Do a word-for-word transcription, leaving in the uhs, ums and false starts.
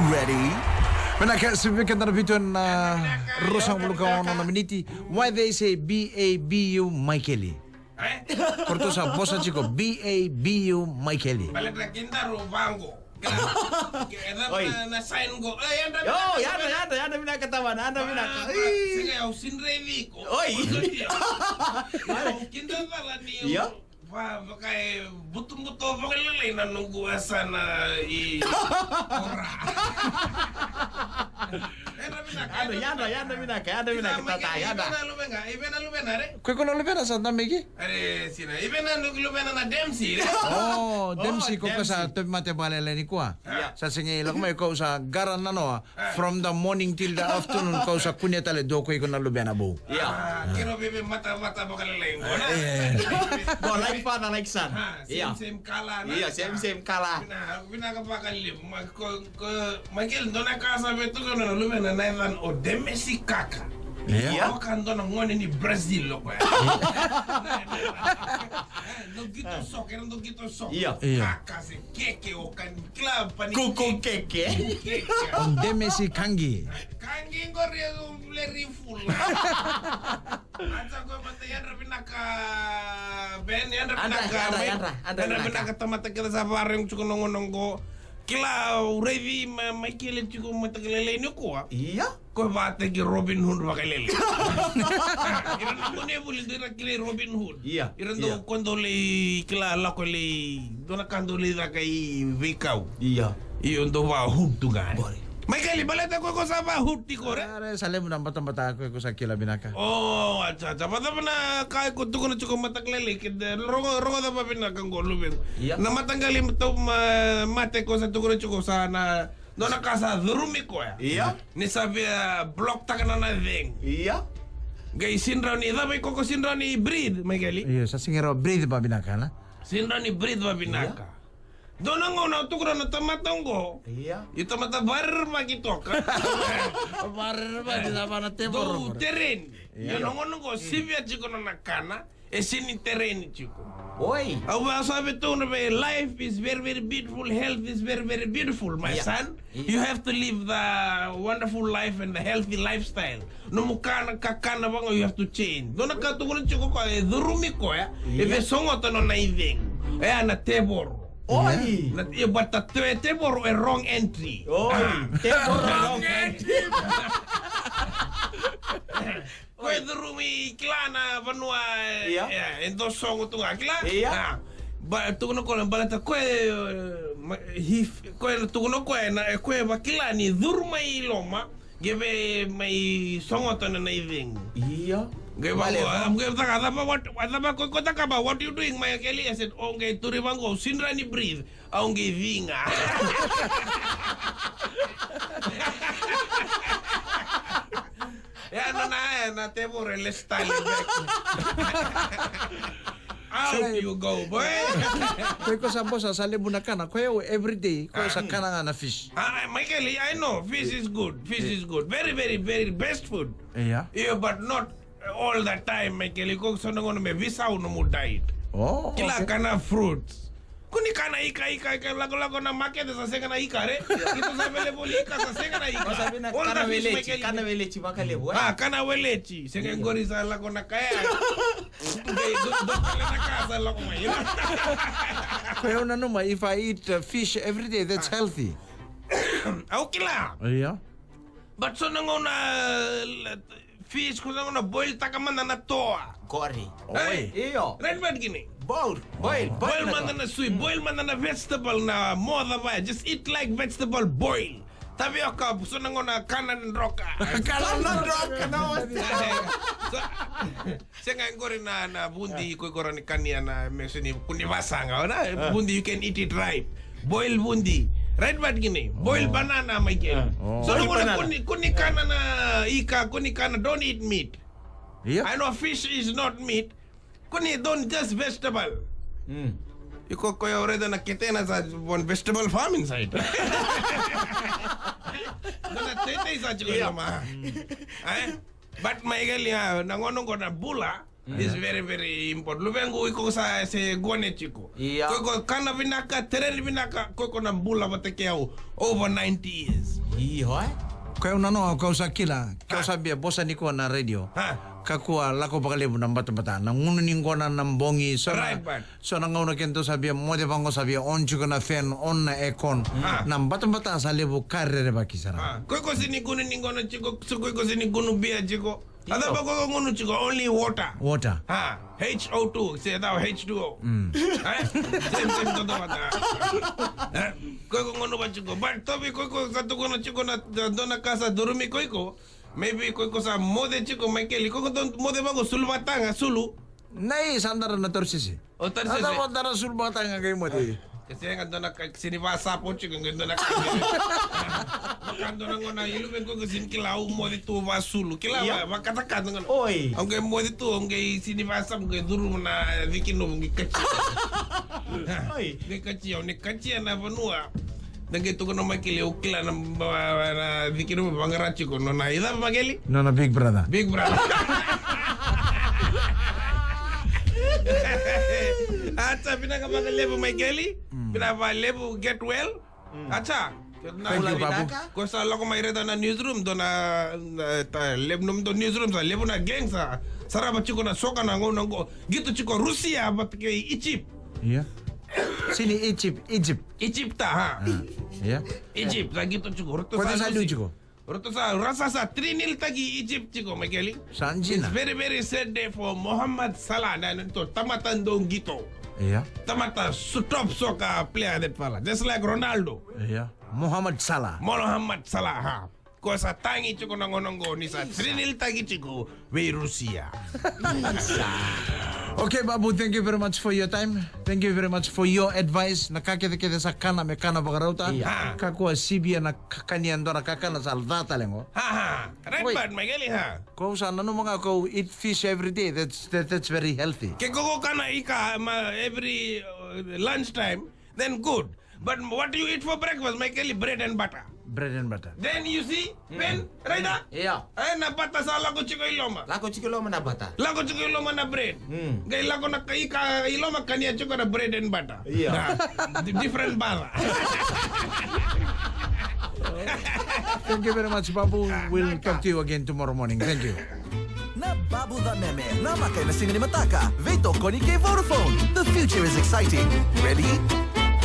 Ready? Vinaka, sa vei keda na vitu ena ruasagavulu ka ono na miniti. Why they say B A B U Maikeli? Ko ratou sa vosa tiko B A B U Maikeli. Baleta kedaru vaqo. Oi. Na, na sign qo. E, yadra, yadra, yadra vinaka tamana, yadra vinaka. Sega, au sinrai viko. Oi. Au kida cala ni. Ia. Va, vaka e butubutu vakalailai na noqu yasana i Kora. Yadra vinaka, yadra, yadra vinaka, yadra vinaka, tata, yadra. Ivena luvena, ivena luvena, re? Ko iko na luvena sa tamiki? Are, sina, ivena noqu luvena na Dempsey, re? O, Dempsey, ko ka sa tauvimate vakalailai nikua. Sa sega ni lako mai, ko sa qara na noa. From the morning till the afternoon, kau sa kunea tale dua ko iko na luvena bau. Ia. Kero veve mata mata vakalailai qo na. Qo like father, like son. Ia. Same, same color na. Ia, same, same color. Vinaka, vinaka vakalevu. Ma ko, ko, Maikeli, dua na ka sa vei toka na luvena na yacana o Demesi Kaka. Ia. Oka dua na gone ni Brazil o koya. Dou qito soka, era dou qito soka. Ia. Kaka se keke o kani. Kila pani kuku keke. Kuku keke. O Demesi Kagi. Kagi qori e leri fula. Aca ko mata yadra vinaka. Ben, yadra vinaka. Yadra, yadra, yadra vinaka. Tamata kece sa vakaregu tiko noqo noqo. Kila, au raici Maikeli tiko mataka lailai nikua. Ia. Ko vakataki Robin Hood vakalailai. Ira na gone vuli dou ira kilai Robin Hood. Ia. Ira dou ko dou lai kila lako lai dua na ka dou lai caka i veikau. Ia. Io, dou va hood tu ga. Maikeli, baleta ko ko sa va hood tiko re. Are sa levu na batabata ko ko sa kila vinaka. O, aca, aca. Vacava na ka ko tukuna tiko mataka lailai ke rogo, rogo cava vinaka qo luvequ. Ia. Na mataqali mate ko sa tukuna tiko sa na dua na ka sa curumi koya. Ia. Ni sa via block taka na na cegu. Ia. Qai sidrau ni cava iko ko sidrau ni breathe, Maikeli. Io, sa sega ni rawa breathe vavinaka na. Sidrau ni breathe vavinaka. Dua na gauna au tukuna na tamata oqo. Ia. Io tamata varerevaki toka. Varerevaki na vana tevoro. Dou tereni. Io na gauna oqo sivia tiko na na kana. E sini tereni tiko. Oi. Au via sa vei tukuna vei, life is very, very beautiful, health is very, very beautiful, my son. You have to live the wonderful life and the healthy lifestyle. Nomu kana kakana vaqo, you have to change. Dua na ka tukuna tiko koya e curumi koya. E via sogota nona icegu. E a na tevoro. Oi. Na, e, but the te-, tevoro e wrong entry. Oi. Tevoro wrong entry. Koya e curumi kila na vanua e, e, e dua sogo tu ga kila. Ia. Ba, tukuna koya baleta koya e, ma, hif, koya tukuna koya na, e koya vakila ni curu mai loma. Qai vei mai sogota na na icegu. Ia. Qai vaqo, qai caka, cava, what, cava, ko, ko caka ba, what you doing, Maikeli? I said, o qai turi vaqo, sidrau ni breathe. Au qai ciga. E a nona e na tevoro e lesu tale beka. Out you go, boy. Ko iko sa bosa sa levu na kana, ko eu everyday ko sa kana ga na fish. Ah, Maikeli, I know fish is good. Fish is good. Very, very, very best food. Ia. Yeah, but not all the time, Maikeli. Ko so na gauna me veisau nomu diet. Oh, kila kana fruits. Kua ni kana ika, ika, ika, lako, lako na makete sa sega na ika, re? Ita sa vele voli ika sa sega na ika. Kana weleti, kana weleti vakalevu, e? Ah, kana weleti. Sega qori sa lako na kaya. Dou, dou, dou kele na ka sa lako mai. Ko eu nanuma, if I eat, uh, fish every day, that's healthy. Au kila. Ia. But so na gauna, uh, fish, ko na gauna boil taka mada na toa. Qori. Oi. Io. Right, but kini. Boil, boil, boil mada na sui, boil mada na vegetable na moca vaya. Just eat like vegetable boil. Tavioka, so na gauna kana na droka. Kana na droka, na wasi. So, sega qori na, na vudi ko iko rawa ni kania na meso ni kua ni vasaga, na vudi you can eat it ripe. Boil vudi. Right, but kini. Boil banana, Maikeli. So na gauna kua ni, kua ni kana na ika, kua ni kana, don't eat meat. Yeah. I know fish is not meat. Kua ni, don't, just vegetable. Iko koya au raica na ketena sa one vegetable farm inside. Na teitei sa tiko i loma. But Maikeli, na gauna qo na bula is very, very important. Luvequ, iko sa se gone tiko. Ko iko kana vinaka, tereni vinaka, ko iko na bula vata kei au over ninety years. Io, e? Koya au nanoa, koya au sa kila, koya au sa bia vosa nikua na radio. Ha. Kakua lako vakalevu na batabata. Na gunu ni gona na bogi, so na, right, but so na gauna keda sa via moce vaqo, sa via on tiko na fan, on na aircon. Ah. Na batabata sa levu ka rerevaki sara. Ah. Koya ko sini gunu ni gona tiko, so koya ko sini gunu bia tiko. A cava ko gunu tiko, only water. Water. Ha, H O two, se cava H two O. Mm. Eh? Same, same, toto vata. Eh? Koya ko gunu va tiko. But tovi koya ko sa tukuna tiko na, na dona ka sa durumi koya ko. Maybe koya ko sa moce tiko, Maikeli. Koya ko don moce vaqo sulu vataga, sulu. Nei, sa dara na Tarisisi. O Tarisisi. A cava dara sulu vataga qai moce. Ke sega dua na ka sini vasapo tiko, qai dua na ka. Vaka dua na gona i luve qo, qai sini kila au moce tu vasulu. Kila. Ia. Va, vakatakata gona. Oi. Au qai moce tu, au qai sini vasapo, qai curu na ciki nomu, qai katia. Oi. Qai katia, au ni katia na vanua. Da qai tukuna mai kili, au kila na, na ciki nomu vaqara tiko, nona i cava, Maikeli? Nona Big Brother. Big Brother. Acha, vinaka vakalevu, Maikeli. Mm. Vinaka vakalevu, get well. Mm. Acha. Thank you, Babu. Ko sa lako mai reta na newsroom, dua na, na, ta, levu, nomu dua newsroom sa, levu na gang sa sarava tiko na soka na gauna qo. Qito tiko Rusia vata kei Egypt. Ia. Sini Egypt, Egypt. Egypt, ha. Ah, ia. Egypt, sa qito tiko. Ratou sa, ko sa liu Rusi-, tiko. Ratou sa, rasa sa three nil taki Egypt tiko, Maikeli. Sa dina. It's very, very sad day for Mohamed Salah. Na, na, to, tamata dau qito. Ia. Tamata su-, top soccer player that fella. Just like Ronaldo. Ia. Mohamed Salah. Mohamed Salah, ha. Ko sa tagi tiko na gauna qo ni sa three nil taki tiko vei Rusia. Okay, Babu, thank you very much for your time. Thank you very much for your advice. Na ka kece kece sa kana me kana vakarauta. Ia. Kakua sivia na kakania, dua na kakana sa ca tale qo. Ha, ha. Red bird, Maikeli, ha. Ko sa nanuma ga ko eat fish every day. That's, that, that's very healthy. Ke ko ko kana ika ma every, uh, lunch time, then good. But what do you eat for breakfast, Maikeli? Bread and butter. Bread and butter. Then you see, pen, right there? Ia. Eh, na bata sa lako tiko i loma. Lako tiko i loma na bata. Lako tiko i loma na bread. Mm. Qai lako na ka-, i ka-, i loma kania tiko na bread and butter. Ia. Ah, di-, different bata. Thank you very much, Babu. We'll talk to you again tomorrow morning. Thank you. Na Babu Cameme, namaka ena siga ni mataka, veitokoni kei Vodafone. The future is exciting. Ready?